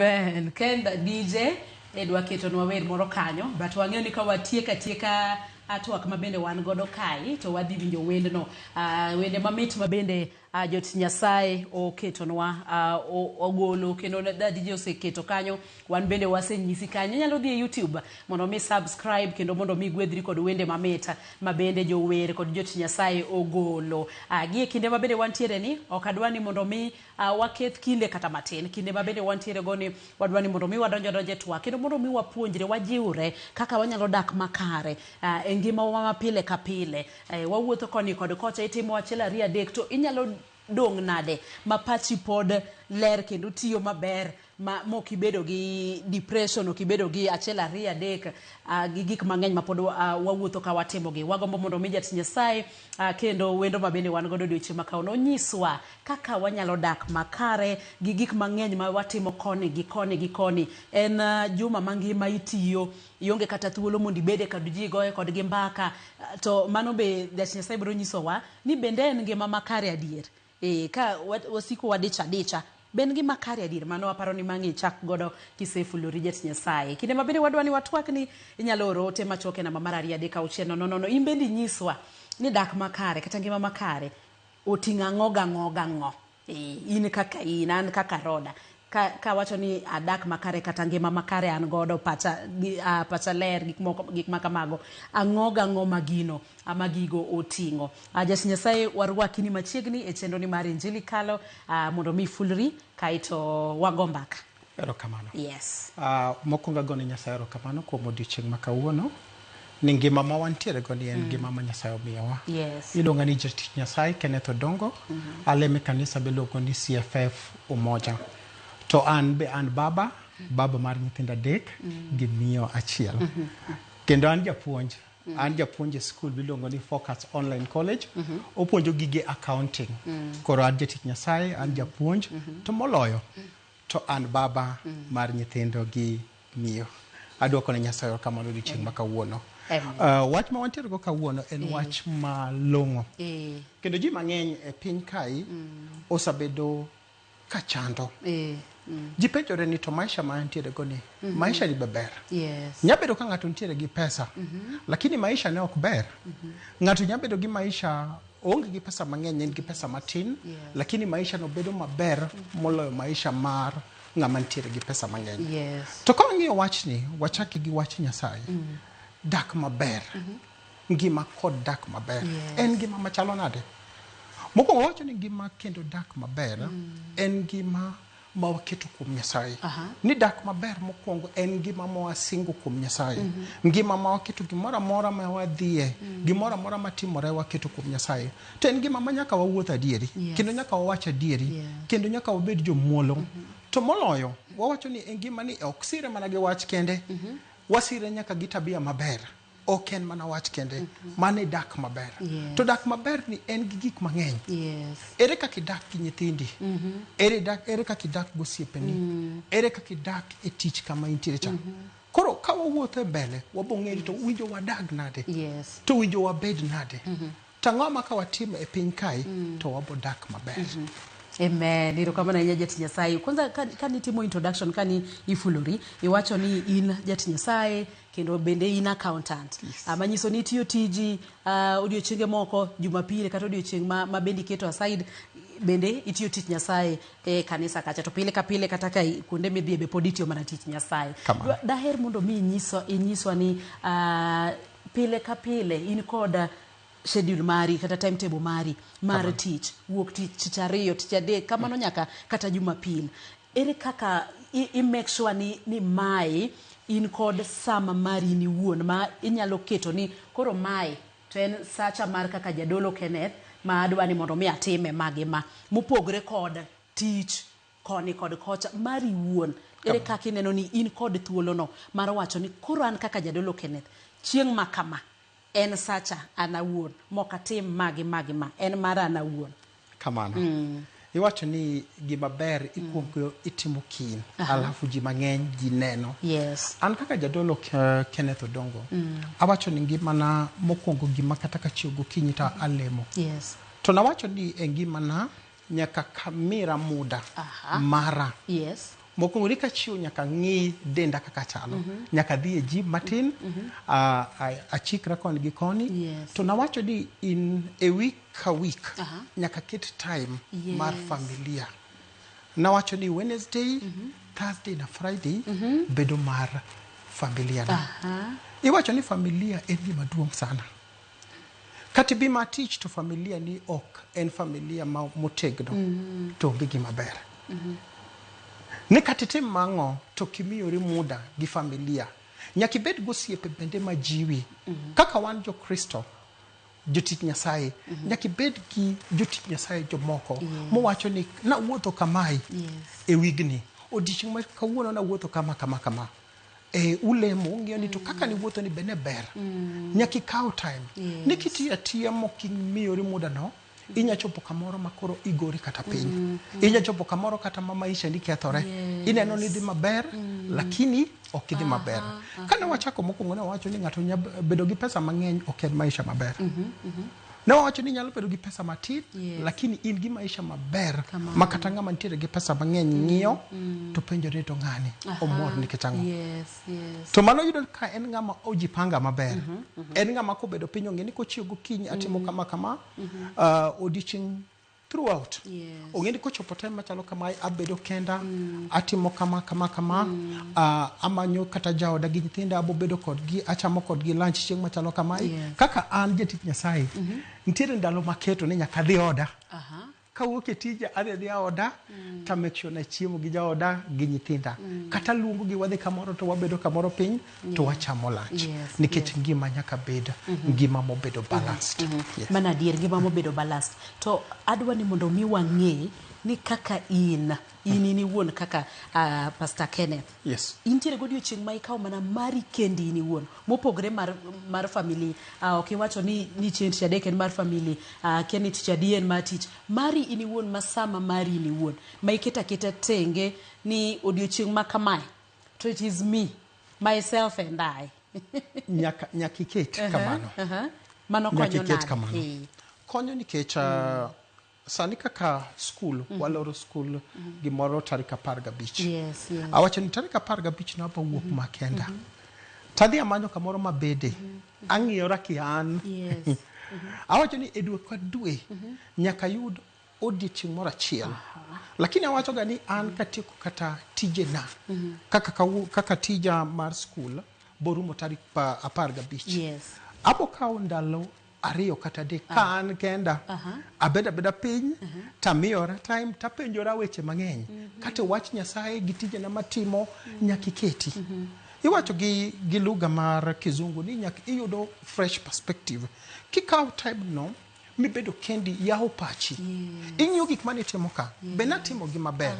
Ben, Ken DJ e dwa ketonwa wer moro kanyo but wang'eyo ni ka watieko atieka twak ma bende wan godo kae to wadhi winjo wendno. Wende mamit ma bende jotich Nyasaye oketonwa ogolo kendo da DJ oseketo kanyo wan bende wasenyisi kanyo. Inyalo dhi e YouTube mondo mi subscribe kendo mondo mi gwedhri kod wende mamit ma bende jower kod jotich Nyasaye ogolo. Gi e kinde ma bende wantiere ni ok adwa ni mondo mi waketh kinde kata matin. Kinde ma bende wantiere go ni wadwa ni mondo mi wadonj adonja e twak kendo mondo mi wapuonjre, wajiwre kaka wanyalo dak makare e ngimawa ma pile ka pile. Wawuotho koni kod kocha, itimo achiel ariyo adek to inyalo dong' nade ma pachi pod ler kendo tiyo maber ma mok ibedo gi depression, ok ibedo gi achiel ariyo adek gi gik mang'eny ma pod wawuotho ka watimogi. Wagombo mondo mi jatich Nyasaye kendo wendo ma bende wan godo odiochieng' ma kawuono onyiswa kaka wanyalo dak makare gi gik mang'eny ma watimo koni gi koni gi koni. En juma mangima itiyo, ionge kata thuolo mondo ibede kod ji igoye kodgi mbaka. To mano be jatich Nyasaye biro nyisowa ni bende en ngima makare adier. Ee, ka wasiko wadich adicha, be en gima kare adier? Mano aparo ni mang'i ichak godo kisefulori jatich Nyasaye. Kinde ma bende wadwa ni watwakni, inyalo oro ote machuok e namba mar 23600. In bende inyiswa ni dak makare kata ngima makare oting'o ang'o gang'o gang'o. Ee, in kaka in, an kaka Roda. Ka, kawacho ni adak makare kata ngima makare an godo, pacha, gi, pacha ler, gik moko, gik ma kamago. Ang'o gang'o ma gino ma gigo oting'o. Jatich Nyasaye warwaki ni machiegni e chenro ni mar Injili Kalo mondo mi ifulri kaeto wago mbaka. Erokamano. Yes. Mokwongo agone Nyasaye erokamano kuom odiochieng' ma kawuono. Ni ngima ma wantiere go ni en ngima ma Nyasaye omiyowa. Yes. Iluonga ni jatich Nyasaye Kenneth Odongo. Alemo e kanisa miluongo ni CFF Umoja. To an be an baba, baba mar nyithindo adek gi miyo achiel. Kendo an japuonj. An japuonj e skul miluongo ni Focus Online College. Opuonjo gige accounting. Koro an jatich Nyasaye, an japuonj. To moloyo, to an baba mar nyithindo gi miyo. Adwoko ne Nyasaye erokamano odiochieng' ma kawuono. Wach ma wantiere go kawuono en wach malong'o. Kendo ji mang'eny e piny kae osebedo ka chando. Ji penjore ni to maisha ma antiere go ni, maisha ni be ber. Yes. Nya bedo ka ng'ato nitiere gi pesa, lakini maisha ne ok ber. Ng'ato nya bedo gi maisha oonge gi pesa mang'eny, en gi pesa matin, lakini maisha no bedo maber moloyo maisha mar ng'ama nitiere gi pesa mang'eny. Yes. To ka wang'iyo wachni, wachaki gi wach Nyasaye. Dak maber. Ngima kod dak maber. Yes. En ngima machalo nade? Mokwongo wawacho ni ngima kendo dak maber en ngima ma waketo kuom Nyasaye. Ni dak maber mokwongo en ngima ma wasingo kuom Nyasaye. Ngima ma waketo gimoro amora ma wadhiye, gimoro amora matimore waketo kuom Nyasaye. To en ngima ma nyaka wawuoth adieri, Yes. kendo nyaka wawach adieri, Yes. kendo nyaka wabed jomuolo. To moloyo, wawacho ni e ngima ni ok sire mana gi wach kende, wasire nyaka gi tabia maber. Ok en mana wach kende, mano e dak maber. Yes. To dak maber ni en gi gik mang'eny. Yes. Ere kaka idak gi nyithindi? Ere dak, ere kaka idak gosiepeni? Ere kaka idak e tich kama intiere cha? Koro ka wawuotho e mbele, wabo ng'eyo ni to winjo wadag nade? Yes. To winjo wabed nade? To ang'o ma ka watimo e piny kae, to wabo dak maber. Amen. Erokamano ahinya jatich Nyasaye. Kwanza ka nitimo introduction ka ni ifulori, iwacho ni in jatich Nyasaye kendo bende in accountant. Yes. Manyiso ni itiyo tiji odiochienge moko, Jumapili kata odiochieng' ma bende iketo aside, bende itiyo tich Nyasaye e kanisa kacha. To pile ka pile kata ka kuonde midhiye be pod itiyo mana tich Nyasaye. Kamano. Daher mondo mi inyiswa ni pile ka pile in kod schedule mari kata timetable mari mar Kamano. tich, wuok tich, tich ariyo, tich adek, kamano nyaka kata Jumapil. Ere kaka i make sure ni mae in kod sama mari in iwuon ma inyalo keto ni koro mae to en sacha mar kaka jadolo Kenneth ma adwa ni mondo mi atime ma gi ma, mopogre kod tich koni kod kocha mari iwuon. Ere kaka ineno ni in kod thuolono mar wacho ni koro an kaka jadolo Kenneth chieng' ma kama en sacha an awuon mok atim ma gi ma gi ma, en mara an awuon. Kamano. Iwacho ni gima ber ikuongo itimo kin, alafu ji mang'eny ji neno. Yes. An kaka jadolo Kenneth Odongo, awacho ni ngimana mokwongo gima kata kachiew gokinyi to alemo. Yes. To nawacho ni e ngimana nyaka kamira muda mara. Yes. Mokwongo ni kachiew nyaka ng'i denda kaka chalo. Nyaka adhi e gym matin, achikra koni gi koni. To nawacho ni in a week ka week nyaka ket time mar familia. Nawacho ni Wednesday, Thursday na Friday bedo mar familia na. Iwacho ni familia en gima duong' sana. Kata ibi ma tich to familia ni ok en familia ma motegno to onge gima ber. Ni kata itim mang'o to kimiyori muda gi familia. Nyaka ibed gosiepe bende majiwi. Kaka wan jo Kristo, jotich Nyasaye, nyaka ibed gi jotich Nyasaye jomoko mowacho ni nawuotho kamae e wigni. Odiochieng' ma kawuono nawuotho kama kama kama. E ulemo ung'iyo ni to kaka niwuotho ni be ne ber. Nyaka ikaw time. Ni kitiyo atiya mok imiyori muda no, inya chopo kamoro ma koro igori kata piny. Inya chopo kamoro kata ma maisha ni kethore. Ineno ni idhi maber, lakini ok idhi maber. Kane wachako mokwongo ne wawacho ni ng'ato nya bedo gi pesa mang'eny ok en maisha maber. Ne wawacho ni inyalo bedo gi pesa matin, lakini in gi maisha maber ma kata ng'ama nitiere gi pesa mang'eny ng'iyo to penjore ni to ng'ani omor nikech ang'o. To mano yudo ka en ng'ama ojipanga maber. En ng'ama kobedo piny ong'e ni kochiew gokinyi atimo kama kama, odiochieng' throughout. Ong'e ni kochopo time machalo kamae abedo kenda, atimo kama kama kama, amanyo kata jaoda gi nyithinda abobedo kodgi, achamo kodgi lunch chieng' machalo kamae. Kaka an jatich Nyasaye, nitiere ndalo maketo ni nyaka adhi oda. Kawuok e tija adhi adhiya oda, to make sure ni achiemo gi jaoda gi nyithinda. Kata luongo gi wadhi kamoro to wabedo kamoro piny to wachamo lunch. Nikech ngima nyaka bed ngima mobedo balanced. Yes. Mano adier, ngima mobedo balanced. To adwa ni mondo mi wang'e ni kaka in, in iwuon kaka Pastor Kenneth. Intiere godiochieng' ma ikawo mana mari kendi in iwuon, mopogre mar family. Ok iwacho ni chieng' tich adek en mar family, kia ni tich adi en mar tich. Mari in iwuon ma sama mari in iwuon, ma iketo aketa tenge ni odiochieng' ma kamae, to it is me, myself and I. Nyaka iket kamano. Mano Nyaka konyo iket nade? kamano. Konyo nikech sani kaka skul, waloro skul gimoro tarik 15. Awacho ni tarik 15 no abo wuok makenda. Tadhi amanyo kamoro mabede. Ang'iyora ki an. Awacho ni e dwe ka dwe nyaka yud odiochieng' moro achiel. Lakini awacho ga ni an katieko kata tijena kaka tija mar skul borumo tarik 15. Abo kawo ndalo 2 kata 3 ka an kenda. Abeda abeda piny, tamiyora time, tapenjora weche mang'eny. Kata wach Nyasaye gi tijena matimo nyaka iketi. Iwacho gi lugha mar kizungu ni nyaka iyudo fresh perspective. Kikawo time no, mibedo kendi yawo pachi. Ing'iyo gik mane itimo ka, be natimo gi maber.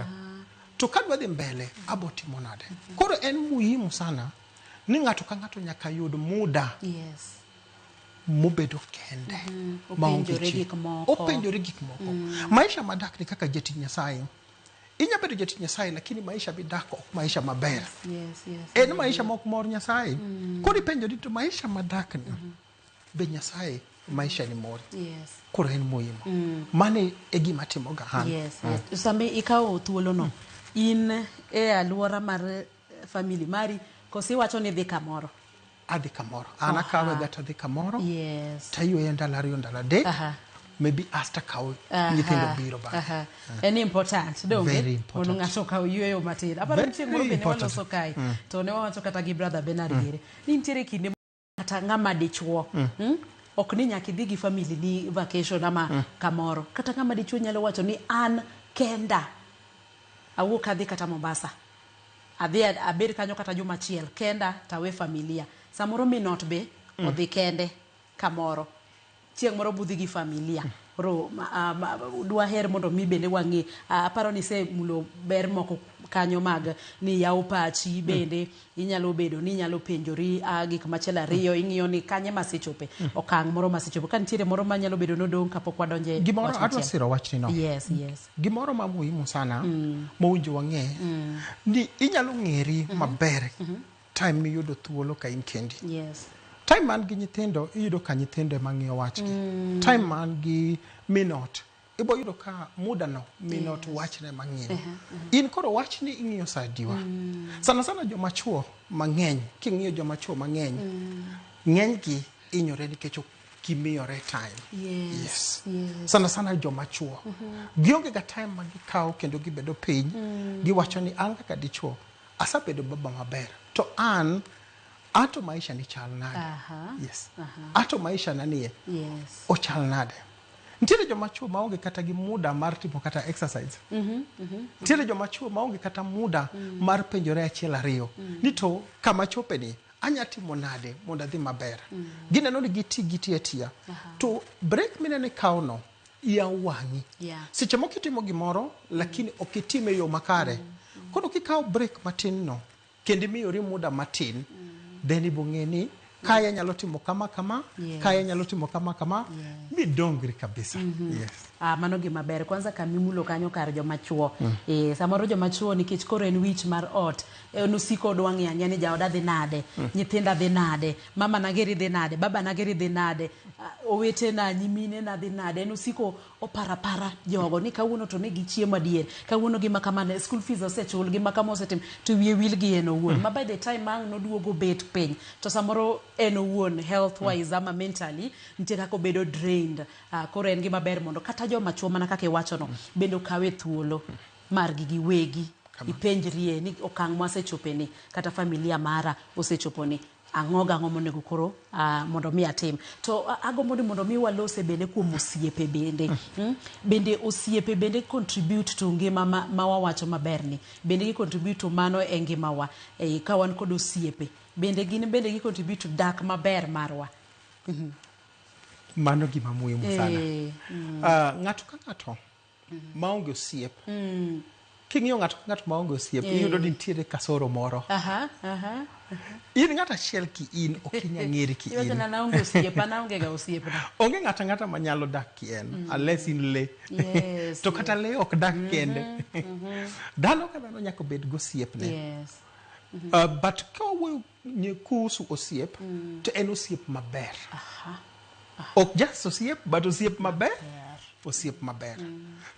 To kadwa dhi mbele, abo timo nade? Koro en muhimu sana ni ng'ato ka ng'ato nyaka yud muda. Mobedo kende. Maonge Openjore chi. gik moko. Openjore gik moko. Maisha madak ni kaka jatich Nyasaye. Inya bedo jatich Nyasaye lakini maisha midak ok maisha maber. En maisha mok mor Nyasaye. Koro ipenjori to maisha madak ni, be Nyasaye maisha ni mori. Koro en muhimu. Mano e gima timoga an. Sama ikawo thuolono, in e alwora mar family mari, koso iwacho ni idhi kamoro? Adhi kamoro. An akawe ga to adhi kamoro. Tayweyo ndalo 2 ndalo 3. Maybe after kawo nyithindo biro bang'e. En important, donge? Very important. Mondo ng'ato okaw yueyo matin. Aparo ni chieng' moro Very bende important. waloso kae. To ne wawacho kata gi brother Bernard Gere. Ni nitiere kinde kata ng'ama dichuo. Ok ni nyaka idhi gi family ni vacation ama kamoro. Kata ng'ama dichuo nyalo wacho ni an kenda. Awuok adhi kata Mombasa. Adhi abed kanyo kata juma achiel kenda tawe familia. Samoro min ot be odhi kende kamoro. Chieng' moro budhi gi familia. Koro dwaher mondo mi bende wang'e. Aparo ni isemulo ber moko kanyo mag ni yawo pachi bende inyalo bedo ni inyalo penjori gik machielo ariyo ing'iyo ni kanye masechope okang' moro masechope. Ka nitiere moro manyalo bedo nodong' kapok wadonje Gimoro wach adwa machielo. siro wachni no. Yes, yes. Gimoro ma muhimu sana mowinjo wang'e ni inyalo ng'eri maber time miyudo thuolo ka in kendi. Time man gi nyithindo iyudo ka nyithindo ema ng'iyo wachgi. Time man gi min ot Ibo yudo ka muda no mino to wachne mang'iyo. In koro wachni ing'iyo sa adiwa. Sana sana joma chuo mang'eny, king'iyo joma chuo mang'eny, ng'enygi hinyore nikech ok gimiyore time. Yes. Yes. Sana sana joma chuo. Gionge ga time ma gikawo kendo gibedo piny, giwacho ni an kaka dichuo, asebedo baba maber. To an, ato maisha ni chal nade? Aha. Yes. Ato maisha na nie, Yes. ochal nade? Nitiere joma chuo maonge kata gi muda mar timo kata exercise. Nitiere joma chuo maonge kata muda mar penjore achiel ariyo ni to kama chope ni anya timo nade mondo adhi maber. Gineno ni giti giti atiya. To break mineno ikawo no yawo wang'i. Yeah. Seche moko itimo gimoro lakini ok itime e yo makare. Koro kikawo break matin no kendo imiyori muda matin then ibo ng'e ni kae anyalo timo kama kama, Yes. kae anyalo timo kama kama, midongri kabisa. Yes. Ah, mano gima ber. Kwanza kamimulo kanyo kar joma chuo. Samoro joma chuo nikech koro en wich mar ot. En osiko odwa ng'iyo ang'iya ni jaoda dhi nade, nyithinda dhi nade, mama na giri dhi nade, baba na giri dhi nade, owetena, nyimine na dhi nade. En osiko oparo apara jogo ni kawuono to ne gichiemo adier, kawuono gima kama ne school fees osechul, gima kama osetim, to wiye wil gi en owuon. Ma by the time ma ang' noduogo bet piny, to samoro en owuon health wise ama mentally nitie kaka obedo drained. Koro en gima ber mondo kata joma chuo mana kaka iwachono bende okawe thuolo margi giwegi. Ipenjrie ni okang' mwasechope ni kata familia mara osechopo ni ang'o gang'o monego koro mondo mi atim. To agombo ni mondo mi walose bende kuom osiepe bende. Bende osiepe bende contribute to ngima ma wawacho maber ni. Bende gi contribute to mano e ngimawa. Ka wan kod osiepe. Bende gin bende gi contribute to dak maber marwa. Mano gima muhimu sana. Ng'ato ka ng'ato maonge osiep. King'iyo ng'ato ka ng'ato maonge osiep, iyudo ni nitiere kasoro moro. Aha, aha. In ng'ato achiel ki in, ok inyal ng'eri ki Iwacho in. na naonge osiep, an aonge ga osiepna. Onge ng'ato ang'ata manyalo dak ki en, unless in lee. Yes, To kata lee ok dak kende. Dhano ka dhano nyaka bed gosiepne. Yes. But ka wawuoyo kuhusu osiep, to en osiep maber. Ok just osiep, but osiep maber. Osiep maber.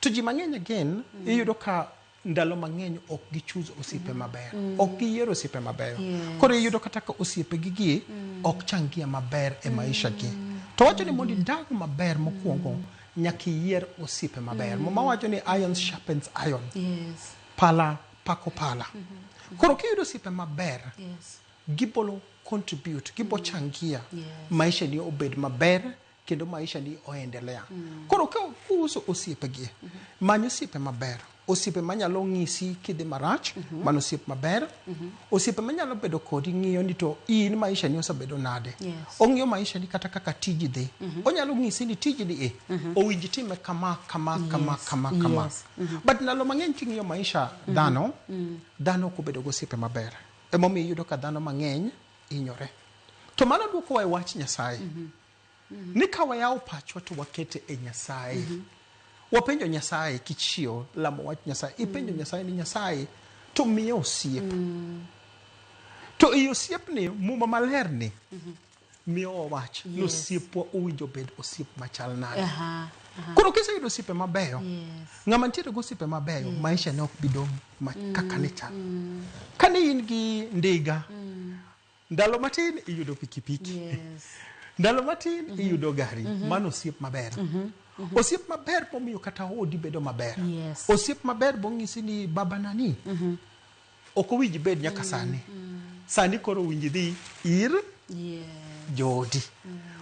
To ji mang'eny again, iyudo ka ndalo mang'eny ok gichoose osiepe maber. Ok giyiero osiepe mabeyo. Koro iyudo kata ka osiepe gi gi ok changia maber e maisha gi. To wacho ni mondo idag maber mokwongo, nyaka iyier osiepe maber. Muma wacho ni iron sharpens iron. Yes. Pala pako pala. Koro kiyudo osiepe maber, Yes. gibolo contribute, gibo changia Yes. maisha ni obed maber kendo maisha ni oendelea. Koro ka kuhusu osiepe gi, many osiepe maber. Osiepe manyalo ng'isi kidhi marach, mano osiep maber. Osiepe manyalo bedo kodi ng'iyo ni to in maisha ni osebedo nade. Yes. Ong'iyo maisha ni kata kaka tiji dhi. Onyalo ng'isi ni tiji ni e, owinj time kama, kama, kama, Yes. kama, kama. Yes. But ndalo mang'eny king'iyo maisha dhano, dhano ok obedo gosiepe maber. Emomiyo iyudo ka dhano mang'eny hinyore. To mano dwokowa e wach Nyasaye. Ni ka wayawo pachwa to wakete e Nyasaye. Wapenjo Nyasaye kichiewo lamo wach Nyasaye. Ipenjo Nyasaye ni Nyasaye to miya osiep. To i osiepni muma maler ni miyowa wach ni osiepwa owinjo bed osiep machal nade. Aha. Koro kiseyudo osiepe mabeyo, Yes. ng'ama nitiere gi osiepe mabeyo, maisha ne ok bi dong' ma kaka ne chal. Kane in gi ndiga, ndalo matin iyudo pikipiki. Yes. Ndalo matin iyudo gari. Mano osiep maber. Osiep maber momiyo kata odi bedo maber. Yes. Osiep maber bong'isi ni baba nani. Ok owinj bed nyaka sani. Sani koro owinj dhi ir Yeah. joodi.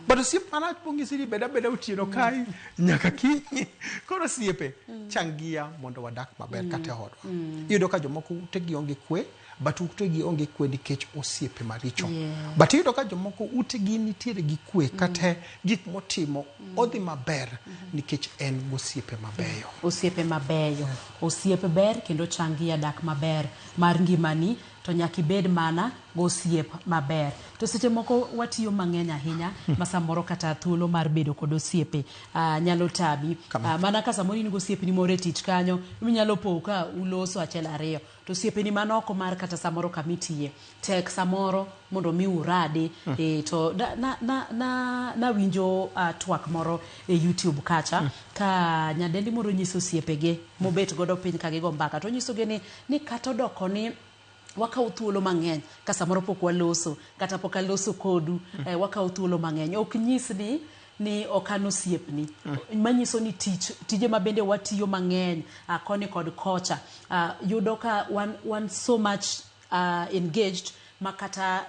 But osiep marach bong'isi ni bed abeda otieno kae nyaka kinyi. Koro osiepe, changia mondo wadak maber kata e odwa. Iyudo ka jomoko utegi onge kwe, but utegi onge kwe nikech osiepe maricho. Yes. But iyudo ka jomoko utegi nitiere gi kwe kata gik motimo odhi maber nikech en gosiepe mabeyo. Osiepe mabeyo. Osiep ber kendo changia dak maber mar ngimani. To to nyaka ibed mana gosiep maber. To seche moko watiyo mang'eny ahinya ma samoro kata thuolo mar bedo kod osiepe nyalo tami. Mana ka samoro in gosiepni moro e tich kanyo, minyalo po ka uloso achiel ariyo. To osiepeni man oko mar kata samoro kama itiye, tek samoro mondo mi uradi. To nawinjo twak moro e YouTube kacha, ka nyadendi moro nyiso osiepege mobet godo piny ka gigo mbaka, to onyisogi ni kata odoko ni wakawo thuolo mang'eny ka samoro pok waloso kata pok aloso kodu, wakawo thuolo mang'eny ok nyis ni ok an osiepni. Manyiso ni tich tije ma bende watiyo mang'eny koni kod kocha, yudo ka wan so much engaged ma kata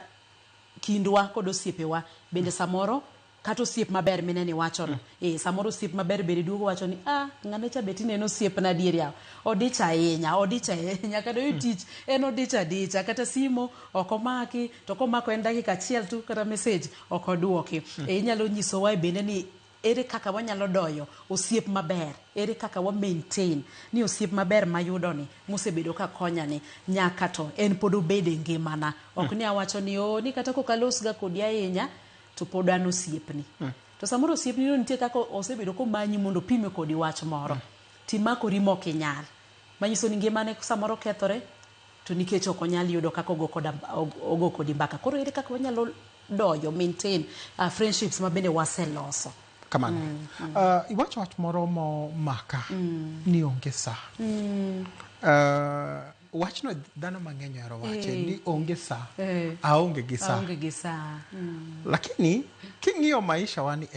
kindwa kod osiepewa bende samoro kata osiep maber minene iwachono. Samoro osiep maber bende duogo wacho ni ng'ane cha be tineno osiepna adier yawa, odich ahinya, odich ahinya kata e tich en odich adicha, kata simo ok omaki, to komako en dakika achiel tu, kata message ok oduoki. Inyalo nyisowa bende ni ere kaka wanyalo doyo osiep maber, ere kaka wa maintain ni osiep maber mayudo ni mosebedo ka konya ni nyaka to en pod obed e ngimana. Ok ni awacho ni o ni kata kok alosga kodi ahinya to pod an osiepni. To samoro osiepni no nitie kaka osebedo komanyi mondo opime kodi wach moro, timakori mok inyal, manyiso ni ngimane samoro kethore to nikech ok onyal yudo kaka ogo kodi mbaka. Koro ere kaka wanyalo doyo maintain friendships ma bende waseloso? Kamano. Iwacho wach moro momaka ni onge sa. Wachno dhano mang'eny ohero wache ni onge sa. Aonge gi sa. Aonge gi sa. Lakini king'iyo maisha wa ni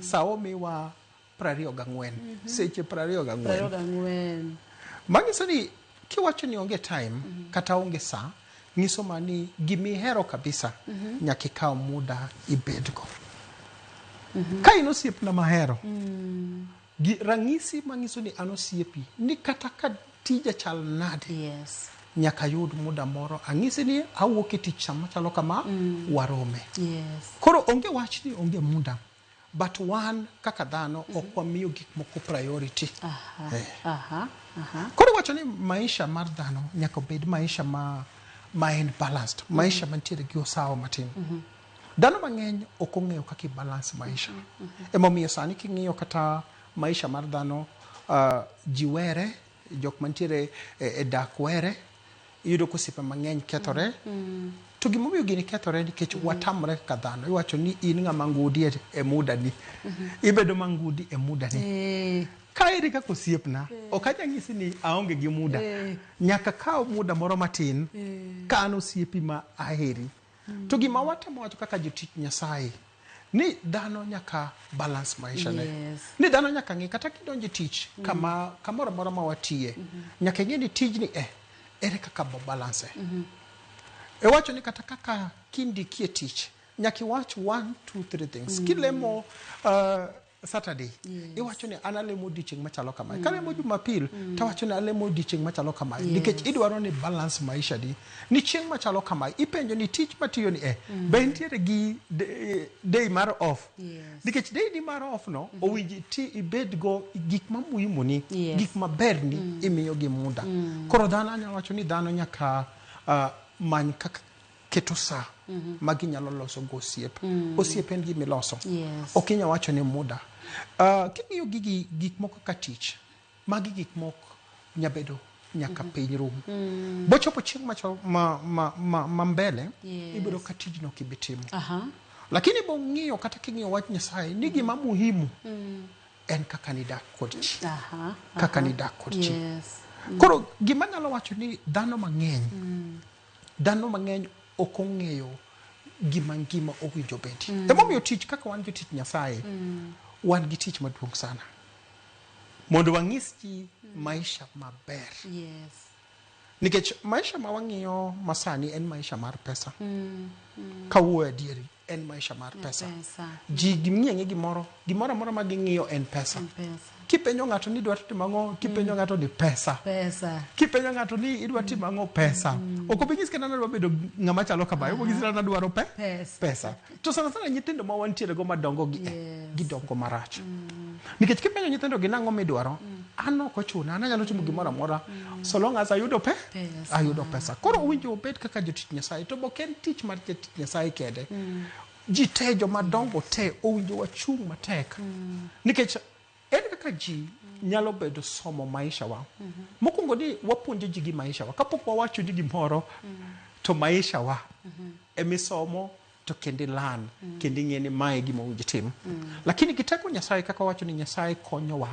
sa omiwa 24, seche 24. 24. Manyiso ni kiwacho ni onge time kata onge sa, nyiso ma ni gimihero kabisa nyaka ikaw muda ibedgo. Ka in osiepna mahero, gi ranyisi manyiso ni an osiepi ni kata ka tija chal nade, nyaka yud muda moro ang'isi ni awuok e tich sama chalo kama, warome. Koro onge wach ni onge muda, but wan kaka dhano ok wamiyo gik moko priority. Aha, aha. Koro iwacho ni maisha mar dhano nyaka obed maisha ma en balanced, maisha mantiere gi usawa matin. Dhano mang'eny ok ong'eyo kaka i balance maisha. Emomiyo sani king'iyo kata maisha mar dhano, ji were, jok mantiere e dak were, iyudo ka osiepe mang'eny kethore. To gimomiyo gini kethore nikech watamre kaka dhano. Iwacho ni in ng'ama ngudi e muda ni. Ibedo mangudi e muda ni. Ka eri kaka osiepna, ok anyal nyisi ni aonge gi muda. Nyaka kaw muda moro matin ka an osiepi ma aheri. To gima watemo wacho kaka jotich Nyasaye ni dhano nyaka balance maisha ne. Ni dhano nyaka ng'i kata kidonjo e tich kama kamoro amora ma watiye, nyaka ing'e ni tijni ere kaka bo balance. Iwacho ni kata kaka kindiki e tich, nyaka iwach 1 2 3 things. Kilemo Saturday, iwacho ni an alemo odiochieng' machalo kamae. Kalemo Jumapil, tawacho ni alemo odiochieng' machalo kamae. Nikech idwaro ni balance maisha ni. Ni chieng' machalo kamae, ipenjo ni tich matiyo ni be nitiere gi day mar off. Nikech day ni mar off no, owinji ti ibed go gik ma muhimu ni, gik maber ni imiyo gi muda. Koro dhano anyalo wacho ni dhano nyaka many kaka keto sa ma ginyalo loso go osiep. Osiep en gima iloso. Ok inyal wacho ni muda. King'iyo gigi gik moko kaka tich, magi gik moko nyabedo nyaka piny rum. Bochopo chieng' macho ma mbele, ibiro ka tijno ok ibi timo. Lakini bo ng'iyo kata king'iyo wach Nyasaye ni gima muhimu en kaka nidak kod ji. Kaka nidak kod ji. Koro gima anyalo wacho ni dhano mang'eny, dhano mang'eny ok ong'eyo gima ngima owinjo bedi. Emomiyo tich kaka wan jotich Nyasaye, wan gi tich maduong' sana. Mondo wang'is ji maisha maber. Nikech maisha ma wang'iyo masani en maisha mar pesa. Kawuoyo adieri, en maisha mar pesa. Pesa. Ji ging'iyo ang'e gimoro, gimoro amora ma ging'iyo en pesa. Pesa. Kipenjo ng'ato ni idwa timo ang'o, kipenjo ng'ato ni pesa. Pesa. Kipenjo ng'ato ni idwa timo ang'o, pesa. Ok obi nyisi kata ni adwa bedo ng'ama chalo kamae, obo nyisi ni adwaro Pesa. pesa. To sana sana nyithindo ma wantiere go madongo gi gidongo marach. Nikech kipenjo nyithindo gi nang'o midwaro, An ok ochuna, an anyalo timo gimoro amora so long as ayudo pe Pesa. ayudo pesa. Koro owinjo obed kaka jotich Nyasaye, to ok en tich mar jatich Nyasaye kende. Ji te, joma dongo te, owinjo wachung' matek. Nikech ere kaka ji nyalo bedo somo maisha wa? Mokwongo ni wapuonjo ji gi maisha wa. Kapok wawacho ni gimoro, to maisha wa emisomo to kendo ilan kendo ing'e ni mae gima owinjo itim. Lakini gi teko Nyasaye, kaka wawacho ni Nyasaye konyowa,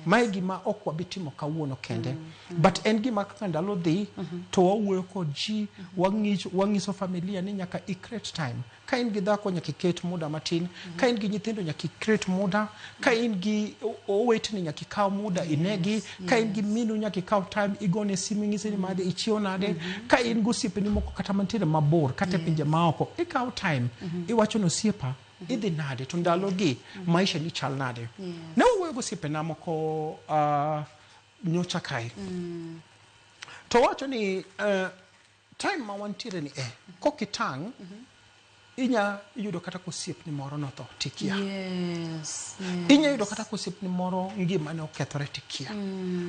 mae gima ok wabi timo kawuono kende, but en gima kaka ndalo dhi to wawuoyo kod ji, wang'iso familia ni nyaka i create time. Ka in gi dhako nyaka iket muda matin, ka in gi nyithindo nyaka i-create muda, ka in gi oweteni nyaka ikaw muda inegi, ka in gi minu nyaka ikaw time igone simu inyise ni madhi ichiew nade, ka in gi osiepeni moko kata mantiere mabor kata e pinje maoko, ikaw time iwacho ni osiepa idhi nade to ndalogi maisha ni chal nade. Ne wawuoyo gi osiepena moko nyocha kae to wacho ni time ma wantiere ni e kokitang' inya yudo kata kosiepni moro notho tikia. Inya yudo kata kosiepni moro ngimane okethore tikia.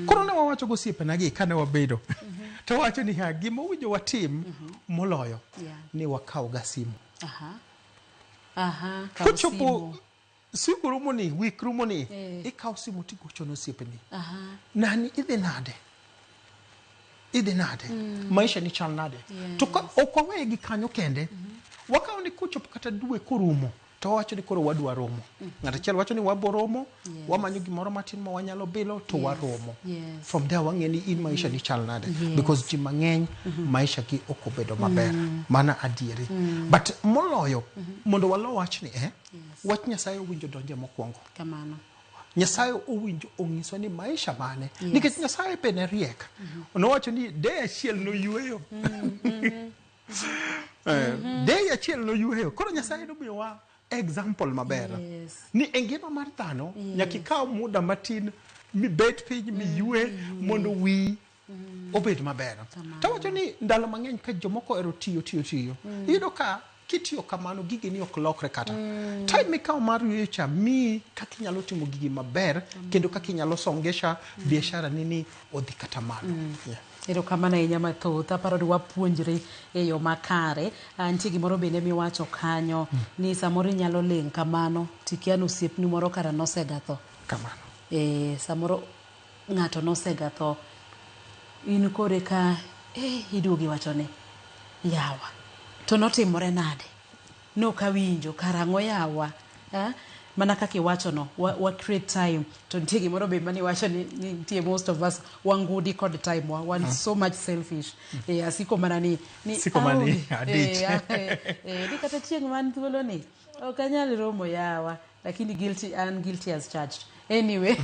Koro ne wawacho gosiepena gi kane wabedo to wacho ni ha gima owinjo watim moloyo ni wakaw ga simu. Aha. Aha, kaw Kochopo simu. siku rumo ni, wik rumo ni, ikaw simu tigocho ne osiepeni. Nani idhi nade? Idhi nade? Maisha ni chal nade? To ka ok waweye gi kanyo kende, wakawo ni kochopo kata dwe korumo, to wawacho ni koro wadwa romo. Ng'ato achiel wacho ni wabo romo, wamanyo gimoro matin ma wanyalo bilo to waromo. From there wang'e ni in maisha ni chal nade. Because ji mang'eny maisha gi ok obedo maber. Mana adieri. But moloyo, mondo walo wachni wach Nyasaye owinjo donje mokwongo. Kamano. Nyasaye owinjo onyiswa ni maisha mane. Nikech Nyasaye be ne riek. Nowacho ni day achiel noyweyo. Day achiel noyweyo. Koro Nyasaye nomiyowa example maber. Ni e ngima mar dhano nyaka ikaw muda matin mibet piny miywe mondo wiyi obed maber. Tawacho ni ndalo mang'eny ka jomoko ohero tiyo tiyo tiyo, iyudo ka kitiyo kamano gigeni ok lokre kata. Time mikawo mar yweyo cha miyi kaka inyalo timo gigi maber kendo kaka inyalo songesha biashara ni ni odhi kata malo. Erokamano ahinya mathoth. Aparo ni wapuonjre e yo makare. Nitie gimoro bende miwacho kanyo ni samoro inyalo ling' kamano tikia ni osiepni moro kara nosega tho. Kamano. Samoro ng'ato nosega tho. In kore ka iduogo iwacho ni yawa to notimore nade? Nok awinjo karang'o yawa? Mana kaka iwacho no, wa create time. To nitie gimoro be mane iwacho ni nitie most of us wangudi kod time wa, wan so much selfish. Asiko mana ni Siko mana ni adich. Ni kata chieng' man thuolo ni ok anyal romo yawa, lakini guilty, an guilty as charged. Anyway,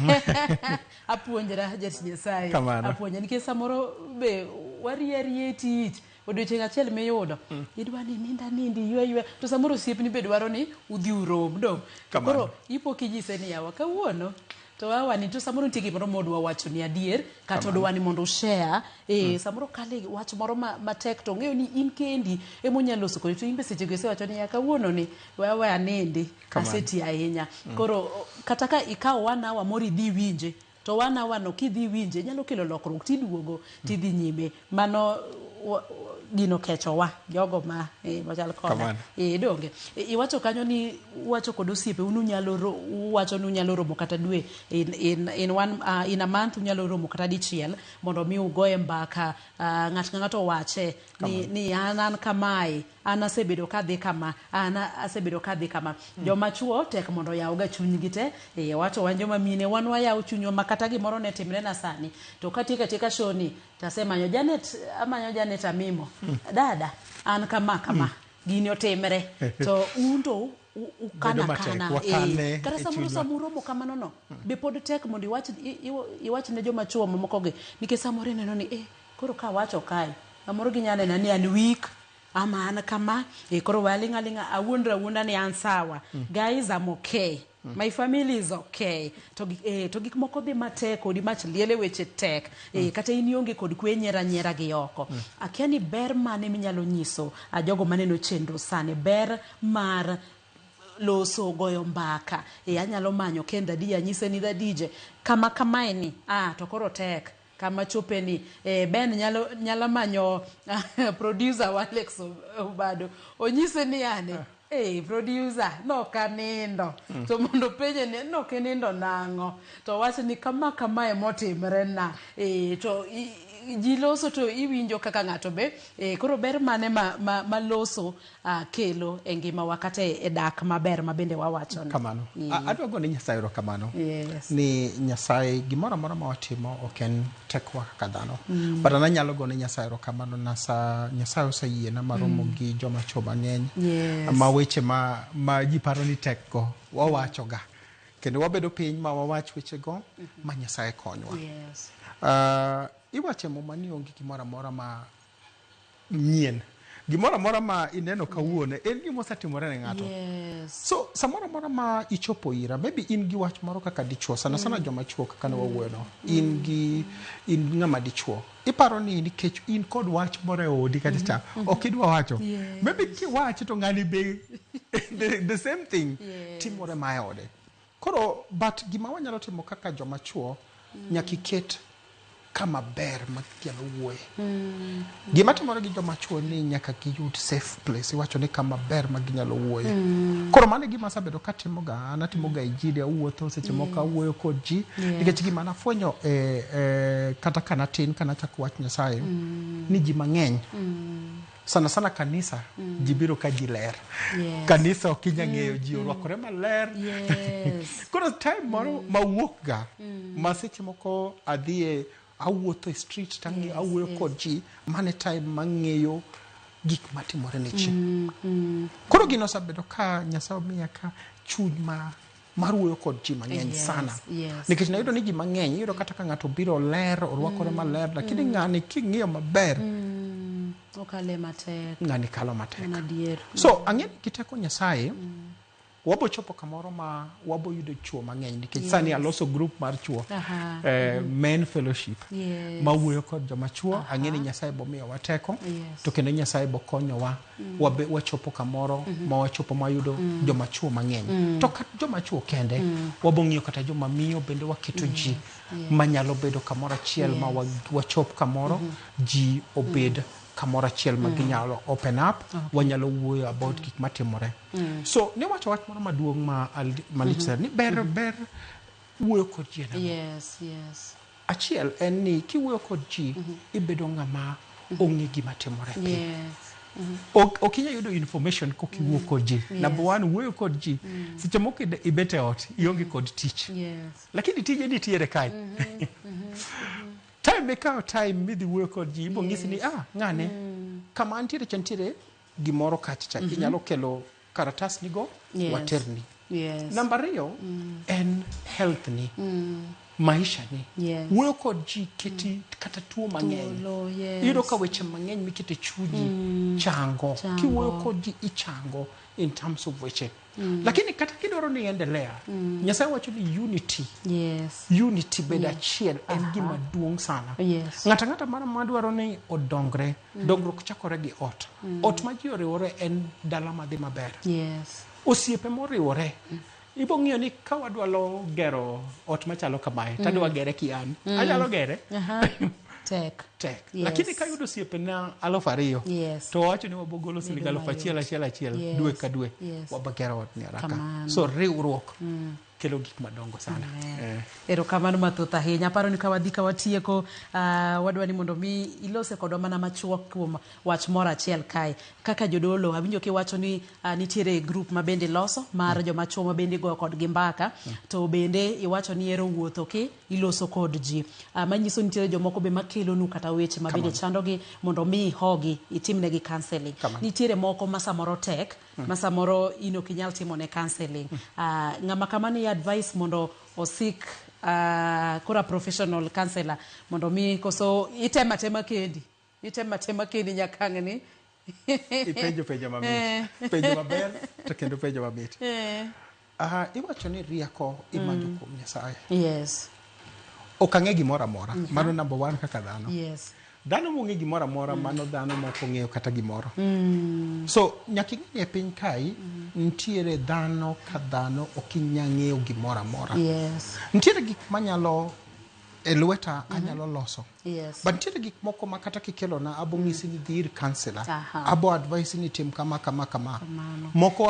apuonjra jatich Nyasaye. Kamano. Apuonjra nikech samoro be warie arie tich odiochieng' achiel miyudo idwa ni ninda nindi ywe ywe to samoro osiepni be dwaro ni udhi urom do. Kamano. Koro ipo kinyise ni yawa kawuono to awani to samoro nitie gimoro modwa wacho ni adier kata odwa ni mondo ushare samoro kale wach moro matek to ong'eyo ni in kendi emonyalo loso kodi to in be seche go isewacho ni ya kawuono ni we awe anindi aseti ahinya. Koro kata ka ikawo 1 hour moro idhi iwinje to 1 hour no kidhi iwinje nyalo kelo lokruok tiduogo tidhi nyime. Mano gino kechowa jogo ma machal koda. Donge iwacho kanyo ni uwacho kod osiepe un unyalo uwacho ni unyalo romo kata dwe in one in a month unyalo romo kata dichiel mondo mi ugoye mbaka ng'ato ka ng'ato owache ni an kamae, an asebedo kadhi kama, an asebedo kadhi kama. Joma chuo tek mondo oyaw ga chunygi te. Wacho wan joma mine wan wayawo chunywa ma kata gimoro ne timre na sani to katieko atieka show ni tasemanyo Janet, amanyo Janet Amimo. Dada, an kama kama. Gini otimre. To un to ukana kana. Kata samoro samuromo kamano no. Be pod tek mondo iwach ne joma chuo mamoko gi. Nikech samoro ineno ni koro ka awacho kae, samoro ginyalo nena ni an weak, ama an kama, koro waling' aling'a, awuondra awuonda ni an sawa. Guys, I'm okay. My family is okay. To gik moko dhi matek, odi mach liele weche tek. Kata in ionge kod kwe nyiera nyiera gi oko. Akia ni ber mane minyalo nyiso jogo maneno chenro sani, ber mar Loso goyo mbaka e anyalo manyo Ken the DJ anyise ni the DJ kama kamae ni ah to koro tek kama chope ni e, Ben nyalo, nyalo manyo producer wa Alex Obado onyise ni ane Hey, producer nokanindo mm. To mondo penje ni nokinindo nang'o to wach ni kama kamae motimre na e, to ji loso to iwinjo kaka ng'ato be e, koro ber mane ma, ma, ma loso kelo e ngimawa kata e dak maber ma bende wawacho ni. Kamano. Adwa gone Nyasaye erokamano. Yes. Ni Nyasaye gimoro amora ma watimo ok en tekwa kaka dhano. But an anyalo gone Nyasaye erokamano nasa Nyasaye oseyiena maromo gi joma chwo mang'eny. Yes. Ma weche ma ji paro ni tek go wawacho ga. Kendo wabedo piny ma wawach wechego ma Nyasaye konywa. Yes. Iwacho e Muma ni onge gimoro amora ma nyien. Gimoro amora ma ineno kawuono en gima osetimore ne ng'ato. Yes. So samoro amora ma ichopo ira, maybe in gi wach moro kaka dichuo, sana sana joma chuo kaka ne wawuoyo no. In gi in ng'ama dichuo. Iparo ni nikech in kod wach moro e odi kata cha, ok idwa wacho. Yes. Maybe kiwacho to ng'ani be the same thing Yes. timore ma e ode. Koro but gima wanyalo timo kaka joma chuo, nyaka iket kama ber ma ginyalo wuoye. Gima timore gi joma chuo ni nyaka giyud safe place, iwacho ni kama ber ma ginyalo wuoye. Koro mano e gima asebedo katimoga, an atimoga injili, awuotho seche moko awuoyo kod ji, nikech gima nafwenyo e kata ka natin ka nachako wach Nyasaye, ni ji mang'eny, sana sana kanisa, ji biro ka ji ler. Yes. Kanisa ok inya ng'eyo ji orwakore maler. Yes. Koro time moro mawuok ga, ma seche moko adhiye awuotho e street tang'iyo awuoyo kod ji, mano e time mang'eyo gik matimore ne ji. Koro gino osebedo ka Nyasaye omiya ka chuny ma mar wuoyo kod ji mang'eny sana. Nikech nayudo ni ji mang'eny, iyudo kata ka ng'ato obiro ler, orwakore maler, lakini ng'ani king'iyo maber, Okale matek. Ng'ani kalo matek. En adier. So ang'e ni gi teko Nyasaye, wabo chopo kamoro ma wabo yudo chuo mang'eny nikech sani aloso group mar chuo, men fellowship, ma wuoyo kod joma chuo. Ang'e ni Nyasaye bomiyowa teko, to kendo Nyasaye bokonyowa wabe wachopo kamoro ma wachopo mayudo joma chuo mang'eny. To kata joma chuo kende, wabong'iyo kata joma miyo bende waketo ji manyalo bedo kamoro achiel ma wachop kamoro ji obed kamoro achiel ma ginyalo open up, wanyalo wuoyo about gik matimore. So niwacho wach moro maduong' ma malich sana ni ber ber wuoyo kod ji en ang'o? Yes. Achiel en ni kiwuoyo kod ji, ibedo ng'ama ong'e gima timore piny. Ok inyal yudo information kok iwuo kod ji. Number one, wuoyo kod ji. Seche moko ibet e ot, ionge kod tich. Lakini tije nitiere kae. Time ikawo time midhi wuoyo kod ji, ibo nyisi ni ng'ane, kama antiere cha nitiere gimoro kacha cha, inyalo kelo karatas nigo, waterni. Namba ariyo en health ni, maisha ni. Wuoyo kod ji keti kata tuo mang'eny. Thuolo, yes. Iyudo ka weche mang'eny mikete chunyi chango. Chango. Kiwuoyo kod ji ichango in terms of weche. Lakini kata kidwaro ni endelea, Nyasaye wacho ni unity. Unity bedo achiel en gima duong' sana. Ng'ato ang'ata moro madwaro ni odongre, dongruok chakore gi ot. Ot ma ji oriwore en dala madhi maber. Osiepe moriwore, ibo ng'iyo ni ka wadwaro gero ot machalo kamae, tadwa gere ki an. Anyalo gere. Tek. Tek. Lakini ka yudo osiepena 2,000, to wawacho ni wabogolo siling Bedo aluf achiel mayot. achiel achiel, dwe ka dwe, wabagero ot ni haraka. Kamano. So riwruok kelo gik madongo sana. Erokamano mathoth ahinya. Aparo ni ka wadhi ka watieko, wadwa ni mondo mi ilose kodwa mana machuok kuom wach moro achiel kae. Kaka jodolo, awinjo kiwacho ni nitiere group ma bende loso mar joma chuo ma bende igoyo kodgi mbaka, to bende iwacho ni ihero wuotho ki iloso kod ji. Manyiso nitiere jomoko be makelonu kata weche ma bende chandogi mondo mi ihogi, itimnegi counseling. Kamano. Nitiere moko ma samoro tek, ma samoro in ok inyal timone counseling. Ng'ama kama ni advice mondo osik kora professional counselor mondo mi koso itema tema kendi. Itema tema kendi nyaka ang' ni. Ipenjo penjo mamit. Penjo maber to kendo penjo mamit. Iwacho ni rieko imanyo kuom Nyasaye. Ok ang'e gimoro amora. Mano number one kaka dhano. Dhano mong'e gimoro amora, mano dhano mok ong'eyo kata gimoro. So nyaka ing'e ni e piny kae nitiere dhano ka dhano ok inyal ng'eyo gimoro amora. Nitiere gik manyalo e lweta anyalo loso. But nitiere gik moko ma kata kikelona abo ng'isi ni dhi ir counselor. Abo advise ni tim kama kama kama. Kamano. Moko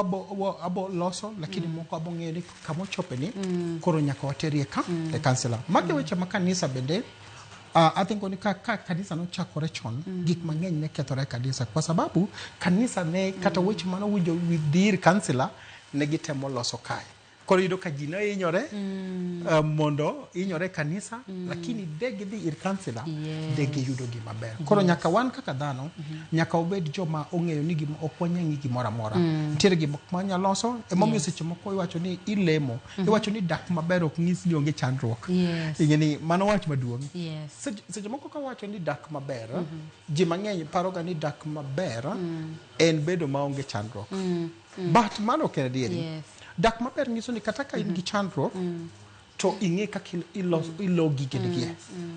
abo loso, lakini moko abo ng'eyo ni kama ochope ni koro nyaka waterie ka e counselor. Magi weche ma kanisa bende I think ni ka kanisa nochakore chon, gik mang'eny ne kethore e kanisa kwa sababu kanisa ne kata weche mane owinjo dhi ir counselor ne gitemo loso kae. Koro iyudo ka ji ne hinyore mondo hinyore e kanisa, lakini de gidhi ir counselor, de giyudo gima ber. Koro nyaka wan kaka dhano, nyaka wabed joma ong'eyo ni gima ok wanyal ng'i gimoro amora. Nitiere gik moko ma wanyalo loso, emomiyo seche moko iwacho ni ilemo, iwacho ni dak maber ok nyis ni onge chandruok. Ing'e ni mano wach maduong'. Seche moko ka wacho ni dak maber, ji mang'eny paroga ni dak maber en bedo maonge chandruok. But mano ok en adieri. Dak maber nyiso ni kata ka in gi chandruok, to ing'e kaka ilo gigeni gi.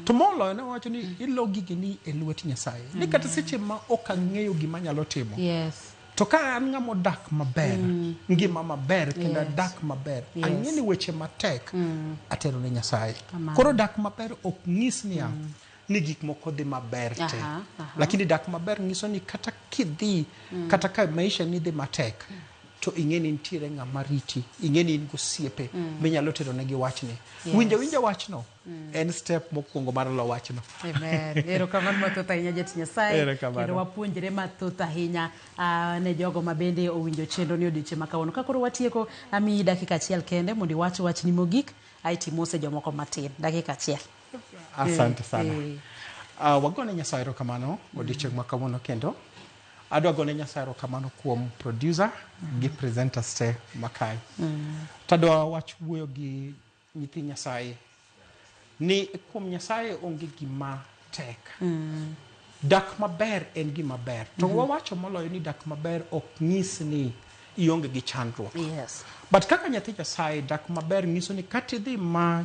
To moloyo ne wawacho ni ilo gigeni e lwet Nyasaye. Ni kata seche ma ok ang'eyo gima anyalo timo. To ka an ng'ama odak maber, ngima maber kendo adak maber, ang'e ni weche matek atero ne Nyasaye. Koro dak maber ok nyis niya ni gik moko dhi maber te. Lakini dak maber nyiso ni kata kidhi, kata ka maisha ni dhi matek, to ing'e ni nitiere ng'ama riti, ing'e ni in gosiepe minyalo tero negi wachni. Winjo winjo wachno en step mokwongo mar lo wachno. Amen. Erokamano mathoth ahinya jatich Nyasaye. Erokamano. Kendo wapuonjre mathoth ahinya ne jogo ma bende owinjo chenro ni odiochieng' ma kawuono. Ka koro watieko, amiyi dakika achiel kende mondo iwach wachni mogik, aeto imose jomoko matin. Dakika achiel. Asante sana. Wagone Nyasaye erokamano odiochieng' ma kawuono kendo. Adwa gone Nyasaye erokamano kuom producer gi presenters te makae. Tadwa wach wuoyo gi nyithi Nyasaye ni kuom Nyasaye onge gima tek. Dak maber en gima ber. To wawacho moloyo ni dak maber ok nyis ni ionge gi chandruok. But kaka nyathi Nyasaye, dak maber nyiso ni kata idhi ma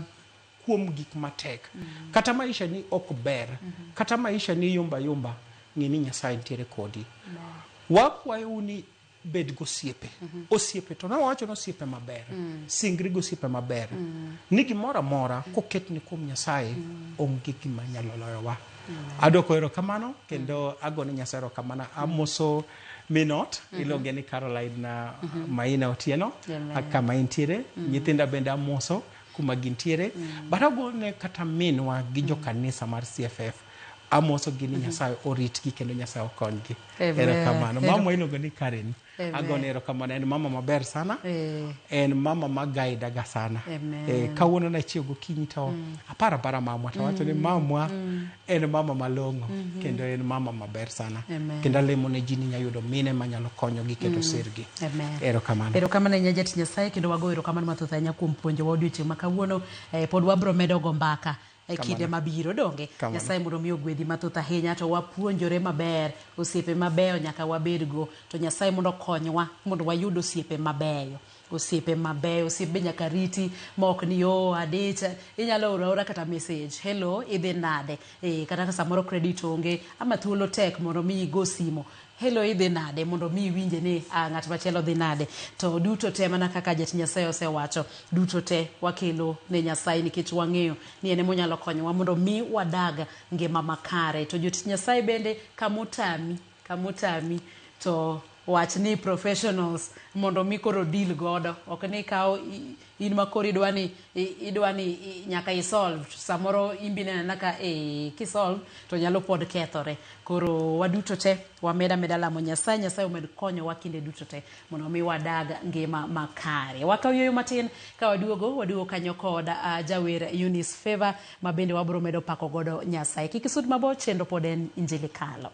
kuom gik matek, kata maisha ni ok ber, kata maisha ni yomba yomba, ng'e ni Nyasaye nitiere kodi. Wakwayou ni bed gosiepe. Osiepe to nawacho ni osiepe maber. Singri gosiepe maber. Ni gimoro amora koketni kuom Nyasaye, onge gima nyalo loyowa. Adwoko erokamano kendo agone Nyasaye erokamano. Amoso minot, iluonge ni Caroline na Maina Otieno, kama intiere. Nyithinda bende amoso kuma gintiere. But agone kata minwa gi jokanisa mar CFF. Amoso gi ni Nyasaye oritgi kendo Nyasaye okonygi. Erokamano. Mama iluongo ni Karen. Agone erokamano. En mama maber sana. En mama ma guide ga sana. Kawuono nachiew gokinyi to aparo apara mamwa to awacho ni mamwa en mama malong'o kendo en mama maber sana. Kendo alemo ne ji ni nyalo yudo mine manyalo konyogi kendo sirgi. Erokamano. Erokamano ahinya jatich Nyasaye kendo wago erokamano mathoth ahinya kuom puonjowa odiochieng' ma kawuono. Pod wabro medo go mbaka e kinde mabiro, donge? Nyasaye mondo mi ogwedhi mathoth ahinya to wapuonjore maber, osiepe mabeyo nyaka wabedgo, to Nyasaye mondo okonywa mondo wayud osiepe mabeyo. Osiepe mabeyo, osiep be nyaka riti ma ok ni oh adich, inyalo oro aora kata message, hello idhi nade? Kata ka samoro credit onge ama thuolo tek mondo mi igo simo, hello idhi nade? Mondo mi iwinje ni ng'at machielo dhi nade? To duto te mana kaka jatich Nyasaye osewacho, duto te wakelo ne Nyasaye nikech wang'eyo ni en emonyalo konyowa mondo mi wadag ngima makare. To jotich Nyasaye bende kamotami to wach ni professionals mondo mi koro deal godo, ok ni ikaw in ma koro idwa ni nyaka isolve, samoro in be ineno anena ka kisolve to nyalo pod kethore. Koro waduto te wamed ameda lamo Nyasaye, Nyasaye omed konyowa kinde duto te mondo mi wadag ngima makare. Wakaw yueyo matin ka waduogo, waduogo kanyo kod jawer Eunice Favor ma bende wabro medo pako godo Nyasaye. Kik isud mabor, chenro pod en Injili Kalo.